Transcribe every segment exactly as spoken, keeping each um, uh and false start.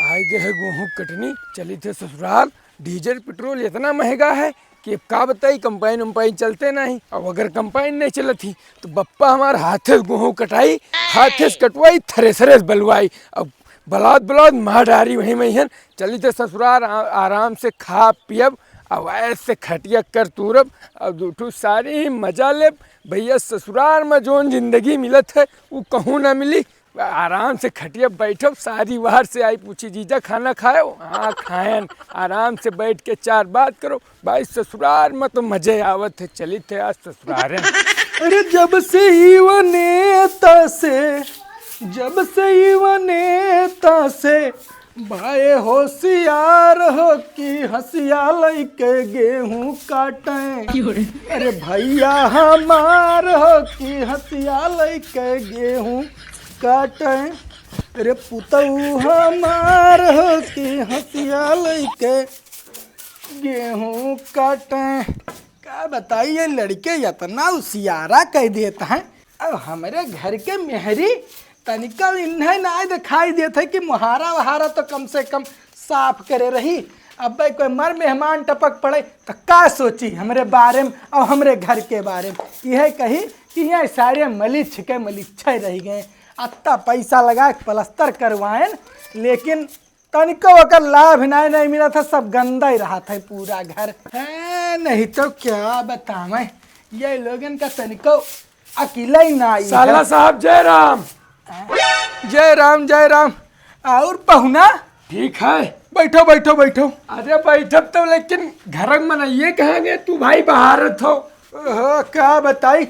आए गए है गेहूं कटनी, चलित है ससुराल। डीजल पेट्रोल इतना महंगा है कि अब का बताई, कंपाइन उम्पाइन चलते नहीं। अब अगर कंपाइन नहीं चलत ही तो बप्पा हमार हाथे से गेहूं कटाई, हाथे से कटवाई, थ्रेसरे से बलवाई। अब बलात बलात मार डारी वहीं में हन। चलित है ससुराल, आ-, आराम से खाब पियब, अब ऐसे खटिया कर तूरब, अब दू ठू सारी ही मजा लेब। भैया, ससुराल में जौन जिंदगी मिलत है, उ कहूँ ना मिली। आराम से खटिया बैठब, सारी बाहर से आई पूछी, "जीजा, खाना खायो?" "हाँ, खायन।" आराम से बैठ के चार बात करो। भाई, ससुराल में तो मजे आवत है, चलित है आज ससुराल। अरे, जब से ई वनेता से, जब से ई वनेता से, भाई होशियार हो कि हंसिया लइके गेहूं काटे। क्यों रे? अरे भैया हमार हो कि हंसिया लइके गेहूं काटे। अरे पुतऊ हमार हो कि हंसिया लइके गेहूं काटे। का बताई, ये लड़के इतना उसियारा कह देत हैं। अब हमरे घर के मेहरी तनिका इन्हें ना दिखाई देत है कि मुहारा वहारा तो कम से कम साफ करे रही। अब भाई कोई मर मेहमान टपक पड़े तो का सोची हमरे बारे में और हमरे घर के बारे में। यह कही कि यहाँ सारे मलिच्छ के मलिच्छे रह गए। अत्ता पैसा लगा के प्लस्तर करवाएन, लेकिन तनिको ओकर लाभ नाय, नहीं मिलत है, सब गंदा ही रहत है पूरा घर। हैं, नहीं तो क्या बतावें, ये लोगन का तनिको अकिल ही नाई है। साला साहब, जय राम। जय राम, जय राम। और पहुना? ठीक है। बैठो, बैठो, बैठो। अरे बैठब तो, लेकिन घर में मनइये कहाँ गए? तू भाई बाहर थो। ओहो, का बताई?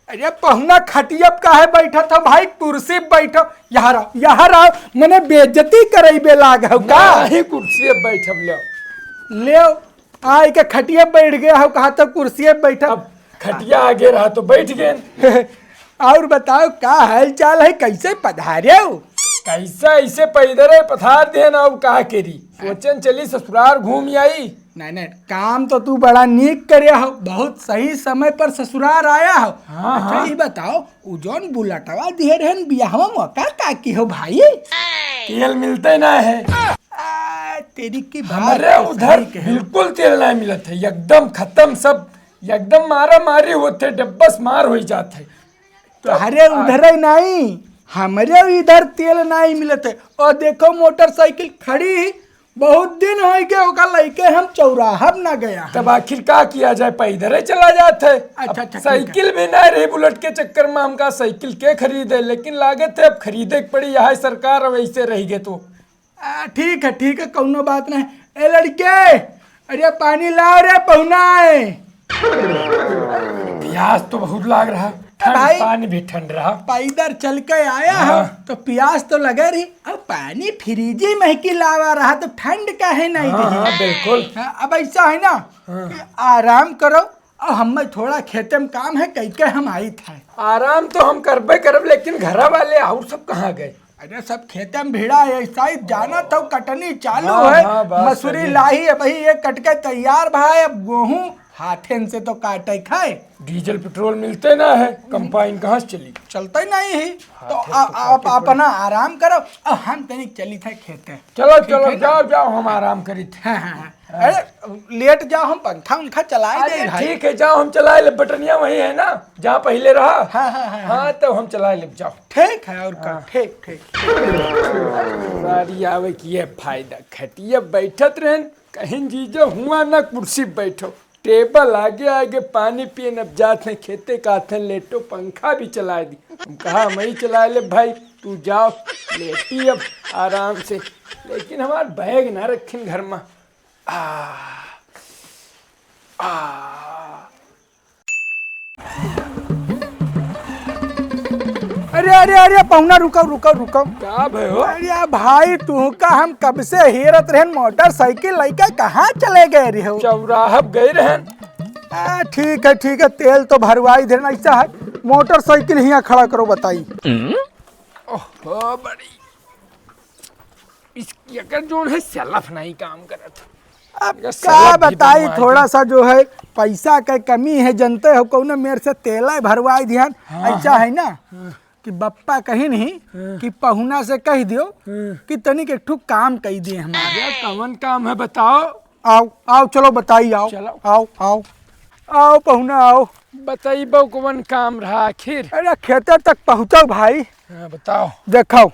अरे पहुना, खटिया पे काहे बैठत हो भाई? कुर्सी पे बैठो। यहाँ रहो, यहाँ रहो। मने बेइज्जती करइबे लाग हो का? नहीं, कुर्सी पे बैठब, लेव। लेव, आइ के खटिया पे बैठ गए हो, कहा तो कुर्सी पे बैठब। अब खटिया आगे रहा तो बैठ गए। और बताओ, का हाल चाल है, कैसे पधारे हो? कैसा ऐसे पैदल है पधार दे ना, अब का करी? सोचन चली ससुराल घूम आई। नहीं, नहीं, काम तो तू बड़ा नीक करे हो, बहुत सही समय पर ससुराल आया हो। हाँ, अच्छा, हाँ। ये बताओ, उ जौन बुलेटवा दिहे रहन बियाहवा में, ओका का की हो भाई? तेल मिलते ना है। आ, तेरी की बात हमरे तो उधर सही कहे। बिल्कुल तेल ना मिलत है, एकदम खत्म सब, एकदम मारा मारी होते, डब्बस मार हो जात है। तो अरे आ- उधर ही नहीं, हमरे इधर तेल नहीं मिलत है। और देखो मोटरसाइकिल खड़ी ही, बहुत दिन हो गए ओका लइके हम चौराहा ना गया है। तब आखिर का किया जाए, पैदल ही चला जात है। अच्छा, अब अच्छा, ठीक है। साइकिल भी ना रही बुलेट के चक्कर में, हमका साइकिल के खरीदे, लेकिन लागत है अब खरीदे के पड़ी, यह सरकार अब ऐसे रह गए तो। आ, ठीक है, ठीक है, कौनो बात नहीं। ए लड़के, अरे पानी लाओ रे, पहुना है। प्यास तो बहुत लाग रहा, ठंड भाई, पानी भी ठंड रहा। पैदल चल के आया हाँ। हो, तो प्यास तो लगे रही। अब पानी फ्रिज में की लावा रहा, तो ठंड काहे नहीं हाँ, रही? हाँ, बिल्कुल। हाँ, अब ऐसा है ना हाँ। कि आराम करो, और हमें थोड़ा खेते में काम है, कह के हम आई था। आराम तो हम करबे करब, लेकिन घर वाले और सब कहाँ गए? अरे सब खेते में भिड़ा है, ऐसा ही जाना था, कटनी चालू हाँ, है। हाँ, बात मसूरी सही है। लाही है, वही ये कट के तैयार भा है, अब गेहूं हाथेन से तो काटे खाए। डीजल पेट्रोल मिलते ना है, कंपाइन कहाँ से चली? चलता ही नहीं है। तो हाथे से आ, आप काटे अपना आराम करो, और हम तनिक चली थे खेते। चलो, ठीक चलो, है ना? जाओ, जाओ, हम आराम करी थे। हाँ, हाँ, हाँ। अरे लेट जाओ, हम पंखा उंखा चलाए अरे दे भाई। ठीक है, जाओ, हम चलाए ले, बटनिया वही है ना, जहाँ पहले रहा। हाँ, हाँ, हाँ, हाँ। हाँ, तो हम चलाए ले, जाओ। ठीक है, और का, हाँ। ठीक, ठीक। सारी आवे कि ये फायदा, खटिया बैठत रहन, कहीं जीजो हुआ ना कुर्सी बैठो, टेबल आगे आगे पानी पियन, अब जात हैं खेते, कहत हैं लेटो, पंखा भी चलाए दी। हम कहा, "हम ही चलाए ले भाई, तू जाओ, लेटी अब आराम से।" लेकिन हमार बैग ना रखिन घर में। आ, आ। अरे, अरे, अरे, पहुना, रुको, रुको, रुको। का भयो? अरे भाई, तू का हम कब से हेरत रहन, मोटरसाइकिल लइके कहाँ चले गए रहे हो? चौराहा पे गए रहन। आ, ठीक है, ठीक है, तेल तो भरवाई देन। ऐसा है, मोटरसाइकिल हियाँ खड़ा करो, बताई। ओहो, बड़ी इस, एकर जोन है, सेल्फ नहीं काम करत। अब एकर का सेल्फ भी बताई, बनवाए थोड़ा के। सा जो है, पैसा के कमी है, जनते हो, कौनो मेर से तेल भरवाई दिहन, हाँ, ऐसा हाँ। है ना? हाँ। कि बप्पा कही नहीं हाँ। कि पहुना से कह दियो हाँ। कि तनिक एक ठो काम कई दिए हमारे। अरे, कवन काम है बताओ? आओ, आओ, चलो बताई, आओ। चलो। आओ, आओ। आओ पहुना, आओ। बताइबो कवन काम रहा आखिर? अरे, खेते तक पहुँचो भाई। हाँ, बताओ। देखो,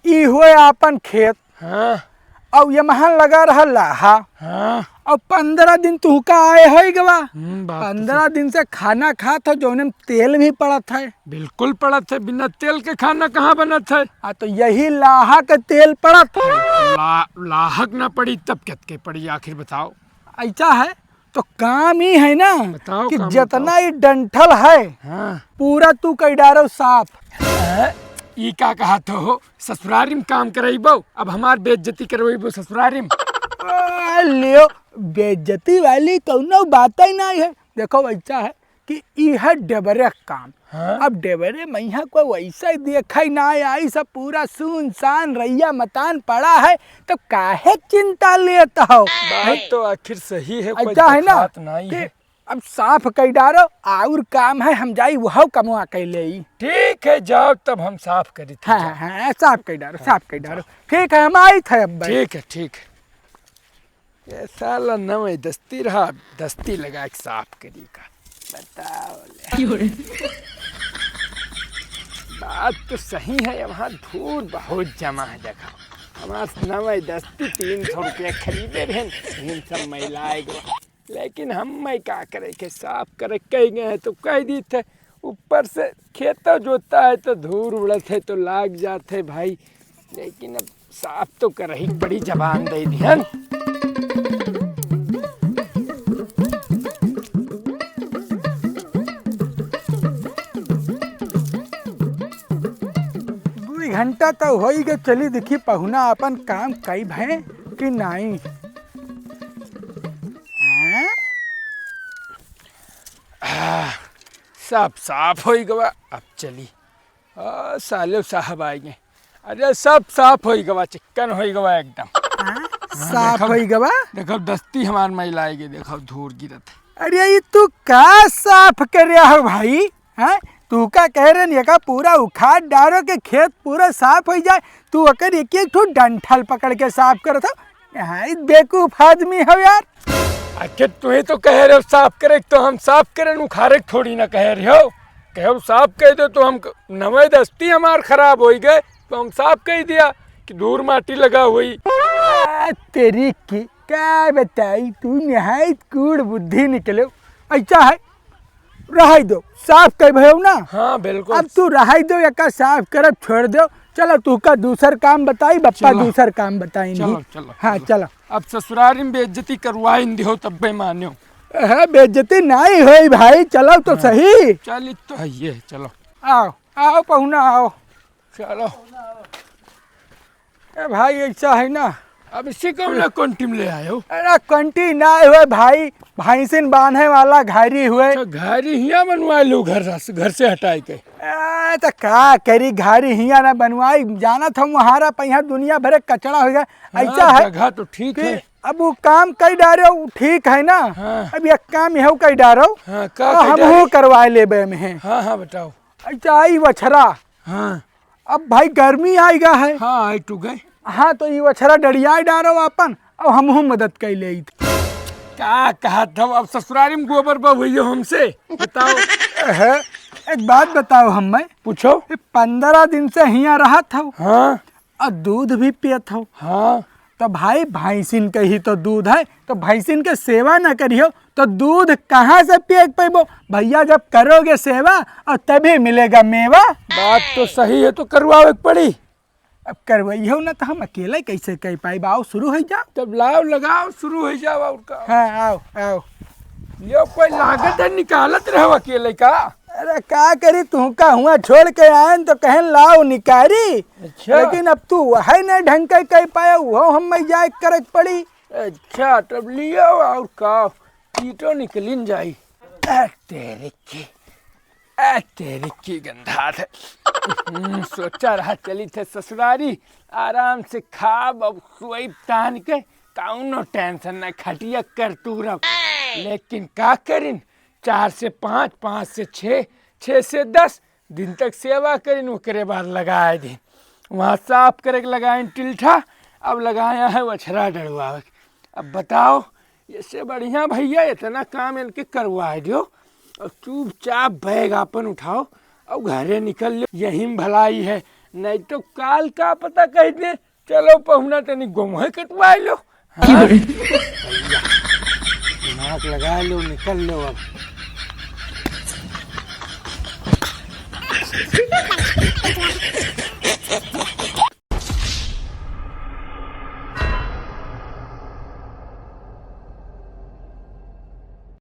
ई हुए आपन खेत। हाँ। और ये महान लगा रहा लाहा। हाँ। और पन्द्रह दिन तुहका आए होई गवा। हम्म, बात तो पन्द्रह सही। दिन से खाना खात हो, जौने में तेल भी पड़त है। बिल्कुल पड़त है, बिना तेल के खाना कहाँ बनत है? हाँ, तो यही लाहा के तेल पड़त है। ला-, लाहक ना पड़ी तब केतके पड़ी, आखिर बताओ। ऐसा है, तो काम ई है ना बताओ, कि काम जितना बताओ। ई डंठल है, हाँ। पूरा तू कई डारो साफ। हैं? ई का कहत हो? ससुरारी में काम करइबो, अब हमार बेइज्जती करवइबो ससुरारी में। आ, लियो, बेइज्जती वाली कौनो बात ही नहीं है। देखो, ऐसा है कि ई है डेबरे का काम। हाँ? अब डेबरे में यहाँ कोई वैसा ही देखा ही ना आई, सब पूरा सुनसान रैया मतान पड़ा है, तो काहे चिंता लेत हो? बात तो आखिर सही है, कोई अच्छा है ना देखात नहीं कि है। अब साफ कई डारो, और काम है, हम जाई वह कमवा के ले। ठीक है, जाओ तब हम साफ करी थी, हाँ, जाओ। हाँ, साफ कई डारो, हाँ, साफ कई डारो। जाओ। ठीक है, हम आई थे अब भाई। ठीक है, ठीक है। ये साला नवे दस्ती रहा, दस्ती लगा के साफ करी का। बताओ ले। बात तो सही है, वहाँ धूर बहुत जमा है। देखो, हमार नवे दस्ती तीन सौ रुपया खरीदे रहन, तीन सौ मैला आए गवा। लेकिन हम मैं का करे के, साफ करे कह गए हैं तो कह दी थे। ऊपर से खेत जोतता है तो धूर उड़त है तो लाग जात है भाई। लेकिन अब साफ तो करही पड़ी, जबान दे दिहन। दुई घंटा तो होई गए, चली देखी पहुना अपन काम कई भए कि नाई। हैं? आह, सब साफ होई गवा, अब चली। आ, साले साहब आएंगे। अरे, सब साफ होई गवा, चिक्कन होई गवा एकदम। हाँ? हाँ, साफ देखो, होई गवा? देखो, दस्ती हमार मैला आएगी, देखो, धूर गिरत है। अरे, ये तू का साफ करे हो भाई? हैं? तू का कह रहे न, एका पूरा उखाड़ डारो के खेत पूरा साफ हो जाए, तू ओकर एक एक ठो डंठल पकड़ के साफ करत हो। हाँ, ई बेवकूफ आदमी हो यार। आखिर तू ही तो कह रहे हो साफ करे, तो हम साफ करें, उखाड़े थोड़ी ना कह रहे हो। कहो साफ कह दो तो हम क-, नवे दस्ती हमार खराब होई गए, तो हम साफ कह दिया कि धूर माटी लगा हुई। आ, तेरी की, का बताई, तू निहायत कूड़ बुद्धि निकले। ऐसा है, रहाई दो, साफ कह भयो ना। हाँ, बिल्कुल। अब तू रहाई दो, एका साफ करब छोड़ दो। चलो, तू का दूसर काम बताई, बप्पा चलो। दूसर काम बताई चलो, नहीं। चलो, हाँ, चलो। चलो। अब ससुरारी में बेइज्जती करवाइन दिहो, तब्बे मान्यो। हाँ, बेइज्जती नहीं होई भाई, चलो तो हाँ। सही। चल, इ तो है ये, चलो। आओ, आओ पहुना, आओ। चलो। ए भाई, ऐसा है ना। अब इसी को ना कंटी में ले आयो। अरे कंटी ना हुए भाई, भैंसिन बांधे वाला घारी हुए। अच्छा, घारी हियाँ बनवा लो घर से, घर से हटाए के। ए, तो का करी, घारी हियाँ ना बनवाई, जानत हम वहारा पहिया दुनिया भरे कचरा हो गया। हाँ, ऐसा है जगह तो ठीक कि है। अब वो काम कई डारे, वो ठीक है ना। हाँ। अब एक काम यहू कई डारो। हाँ, का और कई हम डारे? हो करवाए लेबे में है। हाँ, हाँ, बताओ। अच्छा, आई वछरा। हाँ। अब भाई गर्मी आइगा है। हाँ, आई टू गए। हाँ, तो ई वछरा डरियाए डारो आपन, अब हमहू मदद कइ लेइत। का कहत हो, अब ससुरारी में गोबर बहवइयो हमसे? बताओ। है, एक बात बताओ हम्मे। पूछो। ये पन्द्रह दिन से हियाँ रहत हो। हाँ। और दूध भी पियत हो। हाँ। तो भाई, भैंसिन के ही तो दूध है, तो भैंसिन के सेवा न करियो, तो दूध कहाँ से पिए के पैबो? भैया, जब करोगे सेवा और तभी मिलेगा मेवा। बात तो सही है, तो करवावे के पड़ी। अब करवाइयो ना, तो हम अकेले कैसे कह पाई? आओ, शुरू हो जाओ। तब लाओ, लगाओ, शुरू हो जाओ, और का? हाँ, आओ, आओ। यो कोई लागत है, निकालत रहो अकेले का? अरे, का करी, तुहका हुआ छोड़ के आयन तो कहन लाओ निकारी। अच्छा। लेकिन अब तू वह नहीं ढंग के कह पाया, वो हम मैं जाए करे के पड़ी। अच्छा, तब लियो और का, कीटो निकलिन जाई। ए, तेरे की, ए, तेरे की गंधात है। हम्म, सोचा रहा चली थे ससुरारी, आराम से खाब, अब सोई तान के, कौनो tension ना, खटिया कर तू रब। लेकिन का करिन, चार से पाँच, पाँच से छः, छः से दस, दिन तक सेवा करिन, ओकरे बाद लगाए दिन। वहाँ साफ करे के लगाइन टिल्ठा, अब लगाया है वछरा डरवावे के। अब बताओ, इससे बढ़िया भैया इतना काम इनके करवाए दियो और चुपचाप बैग आपन उठाओ और घरे निकल लो, यही में भलाई है। नहीं तो काल का पता कह दे, चलो पहुना तनी गोमहे कटवाए लो। हाँ? भैया, दिमाग लगा लो, निकल लो अब।